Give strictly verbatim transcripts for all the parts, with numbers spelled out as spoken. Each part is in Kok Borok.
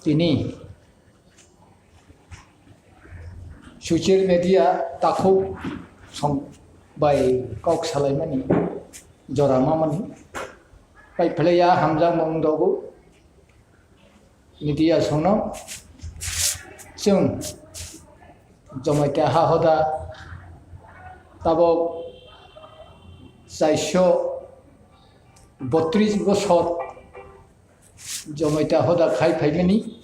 Tini social media takhuk song bai kok salaimani jora mamani bai phlaiya hamjakmung dogo media songno chwng Jamatia ha hoda tabok chaiso botris bosor Jamatia hoda khai phaimani.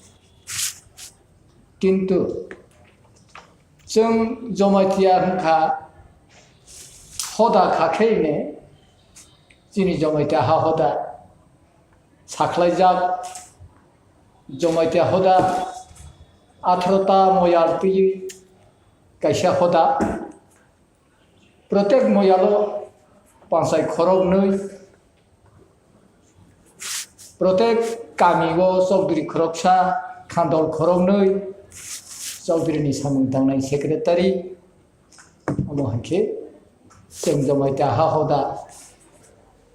Kintu chwng Jamatia hwnkha hoda kha khe ne chini Jamatia ha hoda sakhlaijak. Jamatia hoda atharota moyal twi kaisa hoda. Protek moyalo panchai khoroknwi, protek kamio chokdri khoroksa, khandol khoroknwi, chokdrini samung tangnai secretary, omo hai khe chwng Jamatia ha hoda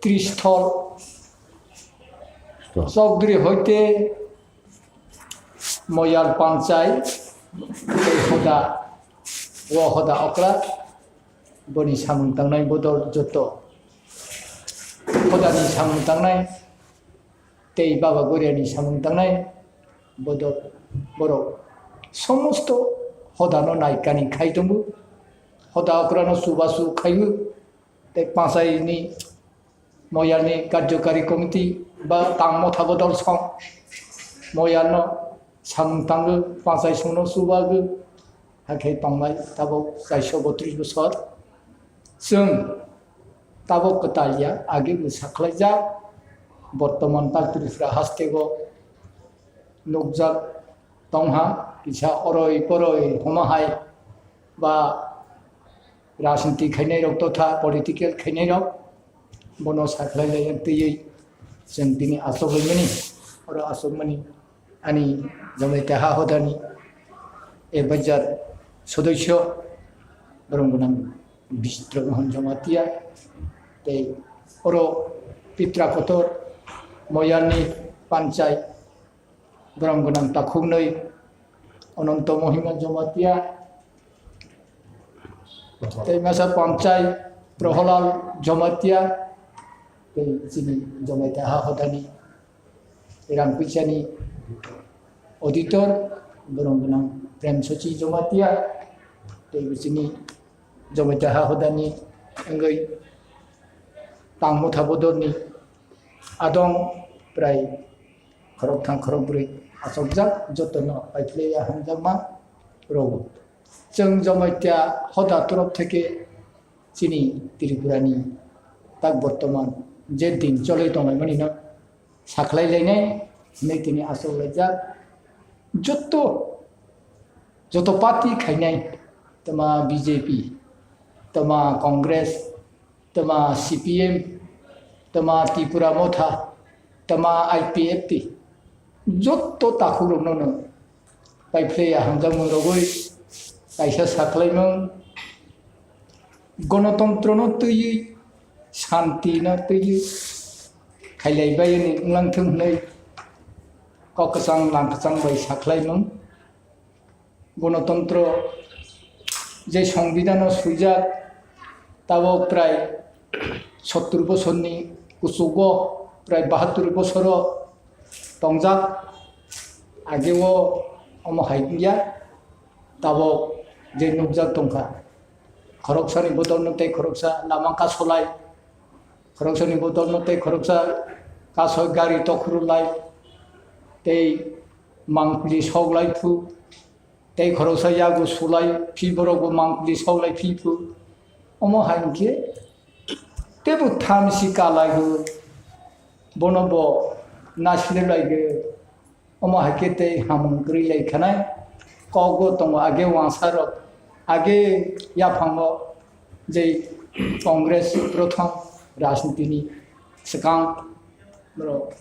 tristhol, chokdri hoite moyal panchai tei hoda, o hoda okra, boni samung tangnai bodol joto hodani samung tangnai tei Baba Goriani samung tangnai bodol borok somosto hodano naikani khai tongo, hoda okrano chubachu khaio tei panchaini Moyalni Karjokari Komiti ba tang motha bodol song moyalno samung tangwi panchai songno chubago, hakhe tongnai tabok chaiso botris bosor. Chwng tabok kwtal ya, age bo sakhlaijak, bortoman tak Tripura hasteo nukjak tongha, kisa oroi poroi homa hai ba rajniti khainai rok totha political khainai rok bono sakhlai lai twiwi chwng tini achuk laimani, oro achukmani ani Jamatia ha hodani advisor sodosyo borong gwnang Bisitro Mohan Jamatia tei oro pitra kotor moyalni panchai borong gwnang takhuknwi Ananto Mohima Jamatia, tei masa panchai Proholal Jamatia, tei chini Jamatia ha hodani rang puisani auditor borong gwnang Prem Sochi Jamatia, tei chini Jamatia ha hodani wngwi tang motha bodolni adong prai khorokthang khorokbrwi achukjak, jotono paiphlaiya hamjakma rwgo. Chwng Jamatia hoda torof theke chini Tripurani tak bortoman je din cholwi tonglaimani no sakhlai lainai hinwi tini achuk laijak. Joto, joto party khainai, tama B J P, tama Congress, tama C P M, tama Tripura Motha, tama I P F T, joto takhukrokno no paiphlaiya hamjakmung rogwi kaisa sakhlaimung, gonotontrono twiwi, shantino twiwi khailaibaini wnglang thung hwnwi kok kwchang lang kwchang bai sakhlaimung. Gonotontro je songbidano swijak, tabok prai sottur bosorni kuchugo prai bahattur bosoro tongjak, ageo omo hai wngya, tabok je nukjak tongkha, khoroksani bodolno tei khoroksa lama kasolai, khoroksani bodolno tei khoroksa kasoi gari tokhorulai tei mangpili soklai phu, tei khoroksa yago sulai phi borokbo mangpili soklai phi phu. Omo hai hwnkhe teibo thamsi kalaigo, bono bo nasilailaio. Omo hai khe tei hamung kwrwi lai khanai kokbo tongo age wansarok, age yaphango je Congress prothom rajnitini swkang borok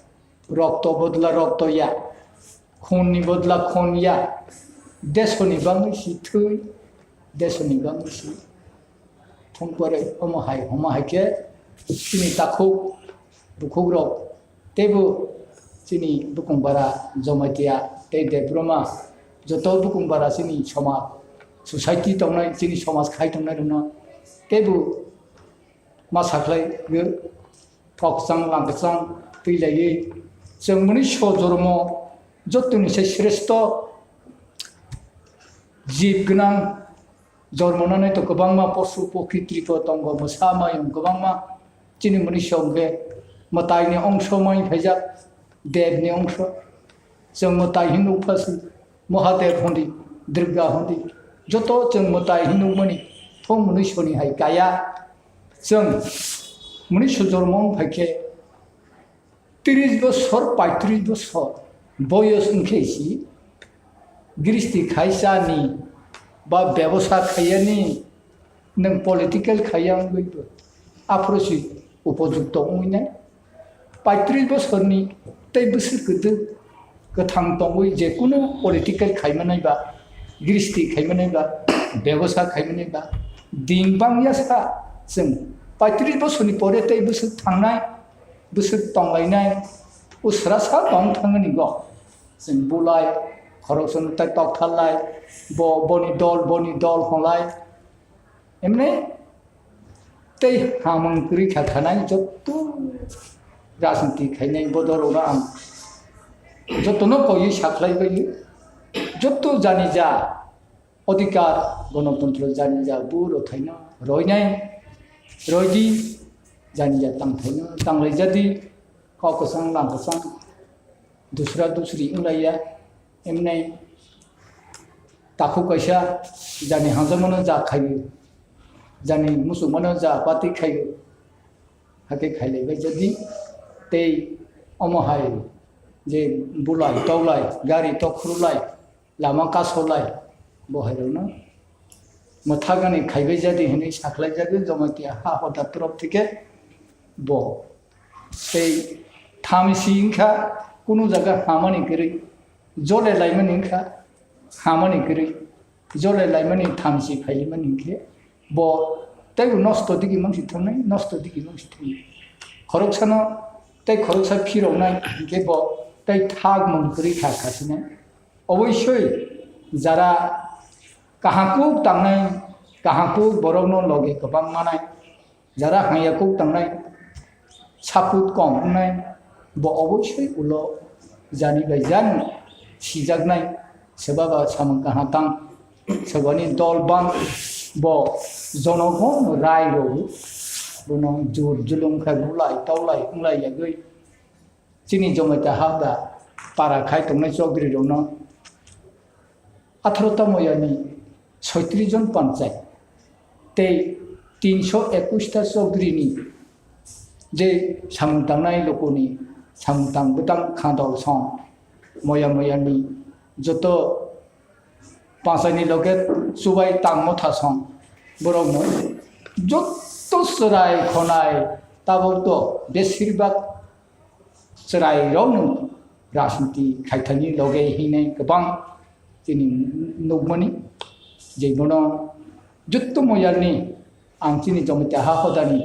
rokto bodla rokto ya, khunni bodla khun ya, desoni bangwi si thwi, desoni bangwi si thung pore omo hai, omo hai khe chini takhuk bukhukrok teibo chini bukung bara Jamatia tei Debbarma, joto bukung bara chini somaj, society tongnai, chini somaj khai tongnai rokno teibo ma sakhlai kok kwchang lang kwchang twi laiwi chwng mwnwi so jormo jottoni se sreshto jib gwnang jormo nanai to kwbangma posu pokhi tripo tongo, mwsa mayung kwbangma chini mwnwi so hwnkhe mwtaini ongso mai phaijak, debni ongso. Chwng mwtai hinwi nukpha si, Mahadev hondi, Durga hondi, joto chwng mwtai hinwi nukmani, thung mwnwi soni hai kaya. Chwng mwnwi sujormo wng phaikhe, tris bosor, paitris bosor boyos wngkhe si, gristi khaisani ba bebosa khaiyani, nwng political khaiya wngwibo, aphuru si upojukto wngwi nai. Paitris bosorni tei bwswk kwtwk kwthang tongwi je kunu political khaimanai ba, gristi khaimanai ba, bebosa khaimanai ba, ding bangya sa chwng paitris bosorni pore tei bwswk thangnai, bwswk tonglainai, usra sa tong thangani go. Chwng bulai, khoroksa no tei tokthar lai, bo, boni dol, boni dol hwnlai. Emne tei hamung kwrwi kha khanai jotto rajniti khainai bodol rokno ang jottono koiwi sakhlai bai jotto jani ja odhikar gonotontro jani ja bu rothaino roinai roidi jani ja tangthaino tanglai jadi kok kwchang lang kwchang dusra dusri wnglaiya emne takhuk kaisa jani hamjakmano ja khaio, jani muchukmano ja pati khaio, hakhe khailaibai jadi tei omo hai je bulai toklai, gari tokhurulai, lama kasolai, bo hairokno mwthagani khaibai jadi hinwi sakhlai jagwi Jamatia ha hoda torop thike bo tei thamsi wngkha kunu jaga hamani kwrwi, jole laimani wngkha hamani kwrwi, jole laimani thamsi phailimani hinkhe bo teibo nosto digi mangsi thumnai, nosto digi mangsi thumnai. Khoroksano tei khoroksa phiroknai hinkhe bo tei thak mung kwrwi kha khasinai. Oboisoi jara kaham kuk tangnai, kaham kuk borokno logi kwbang manai, jara hangya kuk tangnai, saput kom wngnai, bo oboisoi ulo jani bai jani sijaknai, swbaba samung kaham tang, swbani dol bang, bo jonogo rai rogo, bono jur julung khai bulai taulai wnglai yagwi. Chini Jamatia ha da para khai tongnai chokdri rokno atharo ta moyani soitris jon panchayat tei tinso ekush ta chokdri ni je samung tangnai lokoni samung tang bwtang khandol song moya moyani joto Panchayni loge chubai tangmo thasong borokno jotto chwrai khonai tabok to besirbak chwrai rokno rajniti khaithani loge hinai kwbang chini nukmani je bono jotto moyalni ang chini Jamatia ha hodani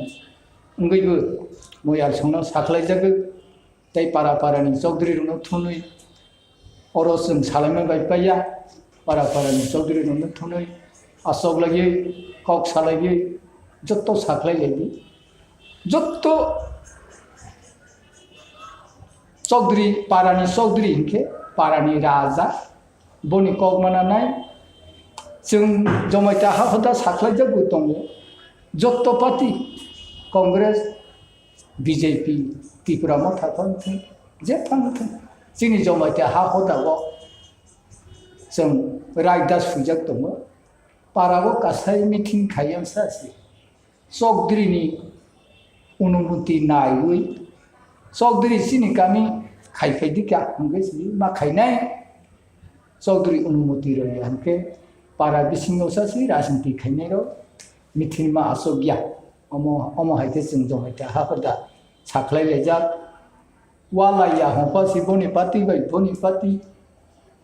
wngwibo moyal songno sakhlai jagwi. Tei para para ni chokdri rokno thunwi oro chwng salaima bai paiya, para para ni chokdri rokno thunwi aswk laiwi kok salaiwi jotto sakhlai laidi. Jotto chokdri para ni chokdri hinkhe para ni raja boni kok mana nai chwng Jamatia ha hoda sakhlai jagwi tongo jotto party Congress B J P, Tipra Motha phano thung, je phano thung. Chini Jamatia ha hoda o chwng raida swijak tongo. Para o kasai meeting khai yang sa se. Chokdri ni onumoti naiwi, chokdri chini kami khai khai dikha hwnkhe si ma khainai. Chowdhury Onumoti rwya hwnkhe para bisingo sa se rajniti khainai rok meeting ma achukya. Omo, omo hai khe chwng Jamatia ha hoda sakhlai laijak. Walai ya hongpha si boni party bai boni party.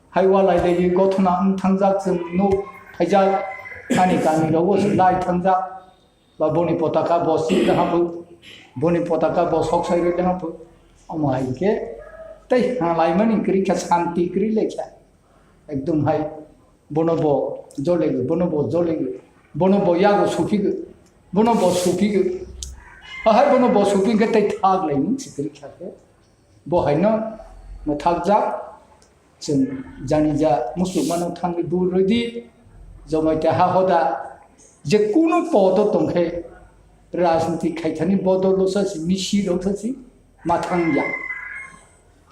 Hai walai laiwi gothona wng thangjak chwng nuk phaijak. Ani kami rogo se lai thangjak. Ba boni potaka bo sik tangha phu, boni potaka bo sok sai rwi tangha phu. Omo hai khe Tei ha laimani kwrwi kha, santi kwrwi lai kha. Ekdom hai bono bo jolego, bono bo jolego, bono bo yago suphigwi, bono bo suphigwi. Ahai bono bo suphigwi tei thak laimani se kwrwi kha khe. Bo haino mwthakjak. Chwng jani ja musulmano thangwi bur rwdi, Jamatia ha hoda je kunu podo tongkhe rajniti khaithani bodol rwsa si, misil rwsa si ma thangya.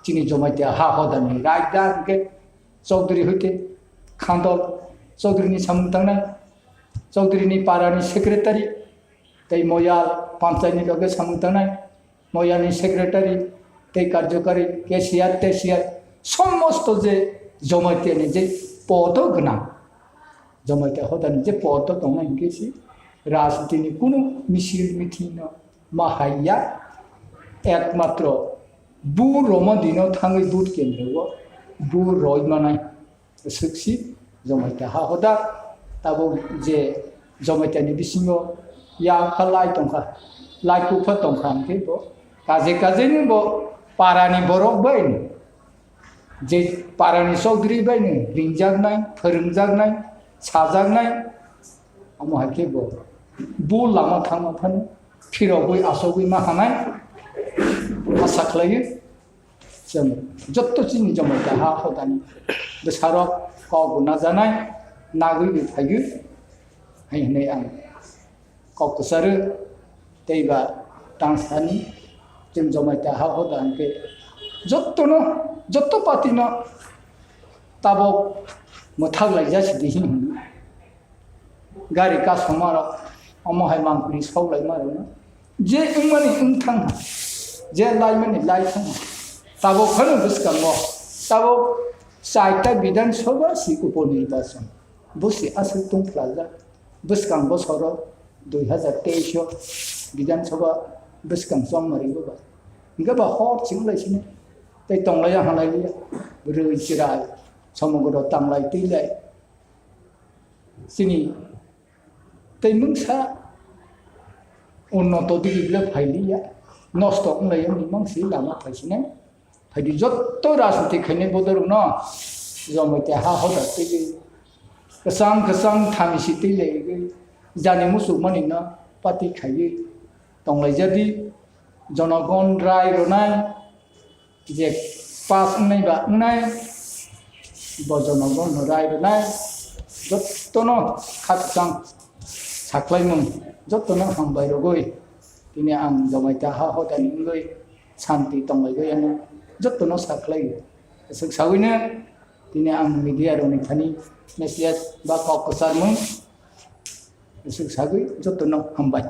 Chini Jamatia ha hodani raida hwnkhe Chaudhary hoite Khandol Chaudhary ni samung tangnai, Chaudhary ni para ni secretary, tei Moyal panchayat ni loge samung tangnai, Moyal ni secretary, tei karjokari, cashier, teshier, somosto je Jamatia ni je podo gwnang, Jamatia hodani je podo tongnai hwnkhe si rajniti ni kunu misil meeting no ma haiya, ekmatro bu Roma dino thangwi vote kendro o bu roi manai. Swksi Jamatia ha hoda, tabuk je Jamatia ni bisingo ya kha lai tongkha, lai kukha tongkha hwnkhe bo kaje kaje ni bo para ni borok bai ni, je para ni Chaudhary bai ni ringjaknai, phwrwngjaknai, sajaknai, omo hai khe bo bu lama thangma phano phirogwi asogwi ma hanai asa khlaiwi. Chwng jotto chini Jamatia ha hodani bwsarok kok bo najanai, nagwi bo phaigwi hai hwnwi ang kok kwcharo tei ba tang sani. Chwng Jamatia ha hoda hwnkhe jottono, jotto party no tabok mwthak laijak sidi hwnwi. Gari kasongmarok omo hai mangpili sok laima rwno. Je wngmani wng thang ha, je laimani lai thang ha. Tabuk phano bwskango, tabuk chaita Bidhan Sabha si upo nirbachon. Bo si aswk tong phlajak. Bwskang bosoro dui hazar teis o Bidhan Sabha bwskang chongmari bo ba. Hingke ba hor ching lai sini. Tei tong lai ya, ha lai ya. Rwi chirai, somogoro tang lai, twi lai. Chini tei mungsa unnoto digi bile phailiya, nosto wnglaiyani mangsi lama phaisinai. Phaidi jotto rajniti khainai bodorokno Jamatia ha hoda twiwi kwchang kwchang thamisi twilaigwi jani muchukmanino party khaiwi tonglaijadi. Jonogon rai rwnai, je pass wngnai ba wngnai, bo jonogon no rai rwnai, jottono khakchang saklaimung, jottono hambai rogwi tini ang Jamatia ha hodani wngwi santi tonglaigwi ano jottono saklai. Aswk sagwino tini ang media rokni thani message ba kok kwcharmung aswk sagwi jottono hambai.